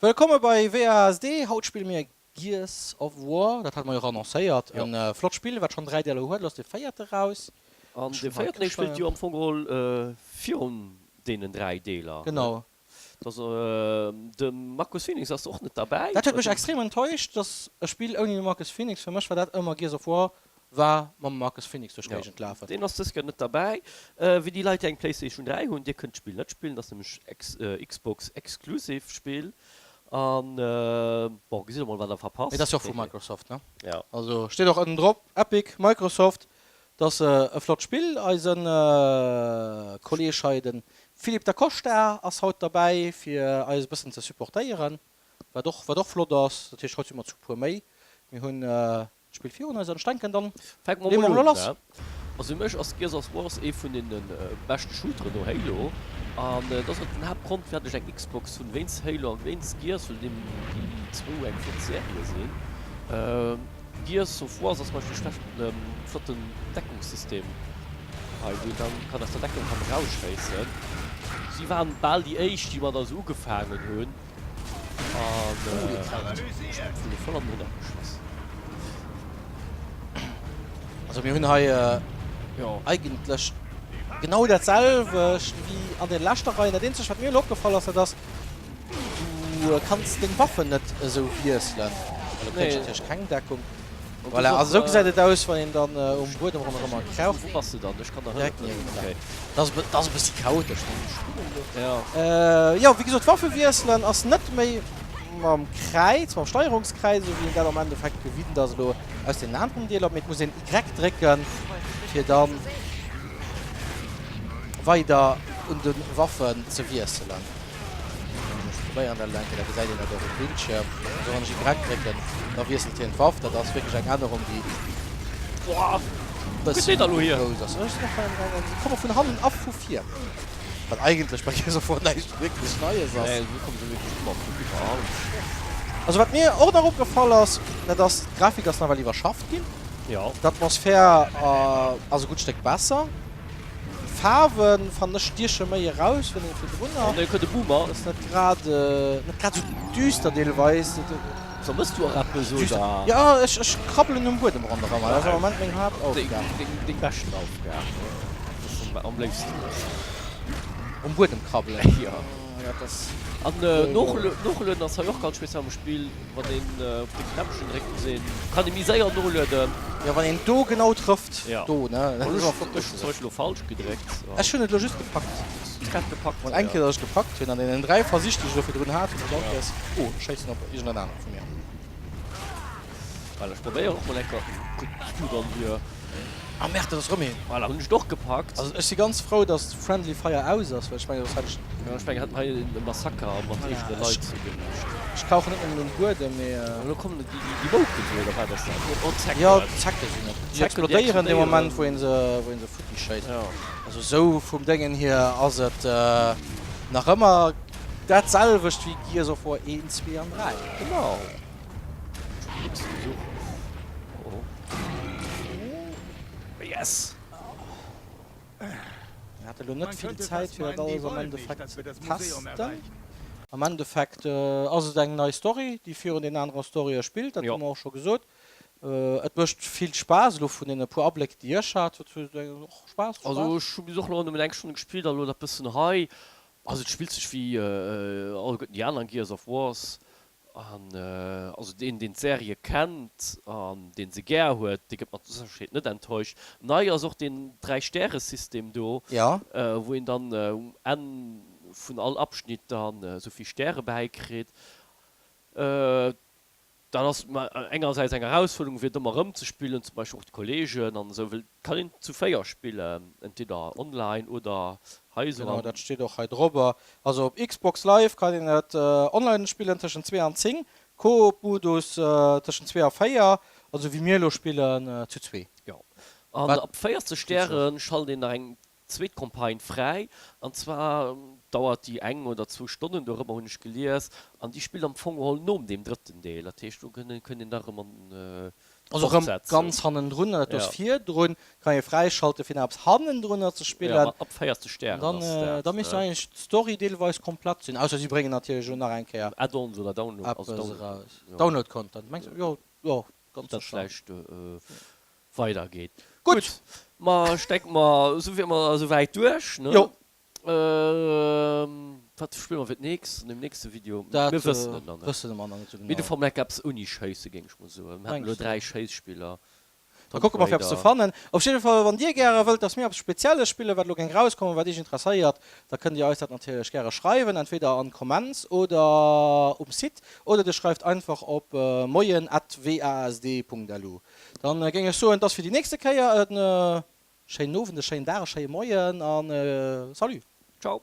Wëllkomme bei WASD. Haut spille mir Gears of War. Dat hate mer jo och annoncéiert. E flott Spill, wat schonn 3 Deeler huet. Elo ass dee véierte raus. An dee véierten, dee spillt jo am Fong geholl virun deenen 3 Deeler. Genau. Dass de Marcus Fenix ass och net derbäi. Dat huet mech extrem enttäuscht, dass e Spill ouni de Marcus Fenix, fir mech war dat ëmmer Gears of War war mam Marcus Fenix duerch d'Géigend lafen. Deen ass dës Kéier net derbäi. Fir déi Leit déi eng Playstation 3 hunn, dir kënnt d'Spill net spillen, dat ass nämlech Xbox exclusive Spill an bon gesitt emol wat der verpasst. Mee dat ass jo och vu Microsoft ne? Jo. Also steet och ënnen drop Epic, Microsoft. Dat ass e flott Spill. Eisen Kolleg hei den Philippe Da Costa ass haut derbäi fir eis e bëssen ze supportéieren, wat och wat och flott ass. Dat heescht haut si mer zu puer méi. Mir hunn d'Spill virun eis an ech denken dann Fänke mer leeë mol mer elo un, lass. ne? Also fir mech ass Gears of Wars ee vun deene beschte Shooteren no Halo an dat ass och den Haaptgrond firwat ech eng Xbox hunn, wéinst Halo an wéinst Gears, well deem déi zwou eng flott Serie sinn. Gears of Wars ass zum Beispill schlecht en flotten Deckungssystem hei, wou een dann kann aus der Deckung kann erausschéissen. Si waren bal déi éischt déi mat eis ugefaangen hunn an ech hunn elo voll an den Hënner geschoss. Also mir hunn hei eigentlech genau dat selwecht wéi an den leschter Reien. Dat eenzegt wat mir elo opgefall ass, dat ass, Du kanns deng Waffen net esou wiesselen. Well do kréich ech natierlech keng Deckung. Voilà, also esou gesäit et aus, wann een dann um Buedem ronderëmmer kraucht. Wou bass de dann? Ech kann der hëllefen. Okay. Dat ass e bëssi chaotesch, ne? Jo. Jo, wéi gesot, Waffe wiesselen ass net méi mam Kräiz, mam Steierungskräiz, esou wéi een dat am Endeffekt gewinnt ass elo aus den aneren Deeler, mee et muss een Y drécken, fir dann weider un de Waffen ze wiesselen. Ech probéieren dat elo eng Kéier, da gesäit een dat och um Bildschierm. Also wann ech Y drécken, da wiesselt hien d'Waff. Dat ass wierklech eng Ännerung, déi e bëssen grouss ass. Ech sinn och hei am gaangen. Se komme vun hannen a vu vir. Wat eigentlech bei Gears of War näischt wierklech Neies ass. Also wat mir och nach opgefall ass, dat ass, d'Grafik ass nawell iwwerschafft ginn. D'Atmosphär ass e gutt Stéck besser. D'Faarwen fannen ech stieche méi eraus wéi déi virdrunner. Oh nee, kënnt e Boomer. Ass net grad net grad sou düster deelweis. Vermëss du och eppes oder? Jo, ech ech krabbelen um Buedem ronderëm, dat ass am Moment meng Haaptaufgab. Deng deng beschten Aufgab, wat s du am léifste méchs? Um Buedem krabbelen? Jo. Dat ass. An nochlueden ass hei och ganz speziell am Spill. Wann een op de Knäppchen dréckt muss een, kann ee méi séier nolueden. Jo wann een do genau trëfft, do ne. Ech hunn zum Beispill elo falsch gedréckt. Ech hunn et elo just gepackt. Hues grad gepackt. Mol eng Kéier datt ech gepackt hunn an deenen 3 Versich déi ech elo virdrun hat, hunn ech all Kéiers, oh ech schéissen op iergend en anere vu mir. Voilà, ech probéieren och mol eng Kéier. Gutt du dann hier. Ah merde, dat ass rëm een. Voilà, hunn ech et och gepackt. Also ech si ganz frou, dass Friendly Fire aus ass, well ech mengen soss hätt ech. Jo, ech mengen hätt mer hei e Massaker mat eegene Leit zugeriicht. Ech krauchen net nëmmen um Buedem, mee. An elo kommen déi déi Mouken do, oder wat ass dat? Oh, d'Zecken. Jo, d'Zecke sinn et. Déi explodéieren dee Moment, wou een se, wou een se futti schéisst. Jo. Also sou vum Déngen hier ass et nach ëmmer dat selwecht wéi Gears of War 1, 2 an 3. Genau. Nix gesucht. Oh. Yes! Mir hate lo net vill Zäit fir dat alles am Endeffekt ze testen. Am Endeffekt ass et eng nei Story, déi virun den anere Storye spillt, dat hu mer och scho gesot. Et mécht vill Spaass elo vun deene puer Abléck déi ech hat, huet et och Spaass gemaach. Also ech hu bis och elo nëmmen eng Stonn gespillt a lo dat bëssen hei. Also et spillt sech wéi alleguerten déi aner Gears of Wars. An also deen, deen d'Serie kennt an deen se gär huet, dee gëtt mat Sécherheet net enttäuscht. Nei ass och deen Dräi-Stäre-System do, wou een dann um Enn vun all Abschnitt dann esou vill Stäre bäikritt. Dat ass engersäits eng Erausfuerderung fir et ëmmer erëm ze spillen, zum Beispill och d'Kollegen an esou, well et kann een zu 4 spillen, entweder online oder hei esou. Genau, dat steet och hei drobber. Also op Xbox Live kann een et online spillen tëschent 2 an 10, Koop-Modus tëschent 2 a 4, also wéi mir elo spillen zu zwee. Jo, an ab 40 Stäre schalt een nach eng zweet Campagne fräi, an zwar dauert déi eng oder zwou Stonnen, dorëmmer hunn ech gelies, an déi spillt am Fong geholl nom deem drëtten Deel, dat heescht do kënnt een da rëm an. Also erëm ganz hannendrunner, dat do ass virdrun, kann ee fräischalten fir nach eppes hannendrunner ze spillen. Jo, ab 40 Stären ass dat. Da misst jo eigentlech d'Story deelweis komplett sinn, ausser si bréngen natierlech elo nach eng Kéier Add-ons oder Download, also eppes eraus. Download Content, mengs du? Jo, jo, ganz sécher. Dat vläicht weidergeet. Gutt, ma ech denke mer, esou wier mer esouwäit duerch, ne? Jo. Wat spille mer fir d'nächst an dem nächste Video? Dat Mir wëssen et nach net. wësse mer nach net esou Mee genau. du mer eppes ouni Schéisse, géing ech mol soen. Mir haten elo Mengs du? 3 Schéisspiller, Da kucke mer fir eppes ze fannen. Op jidde Fall, wann dir gäre wëllt, dass mir eppes Spezielles spillen, wat elo géing rauskommen, wat iech interesséiert, da kënnt dir eis dat natierlech gäre schreiwen, entweder an d'Comments oder um Site, oder dir schreift einfach op moien at wasd.lu. Dann géing ech soen, et ass fir déi nächste Kéier e schéinen Owend, e schéinen Dag, e schéie Moien an salut! Ciao!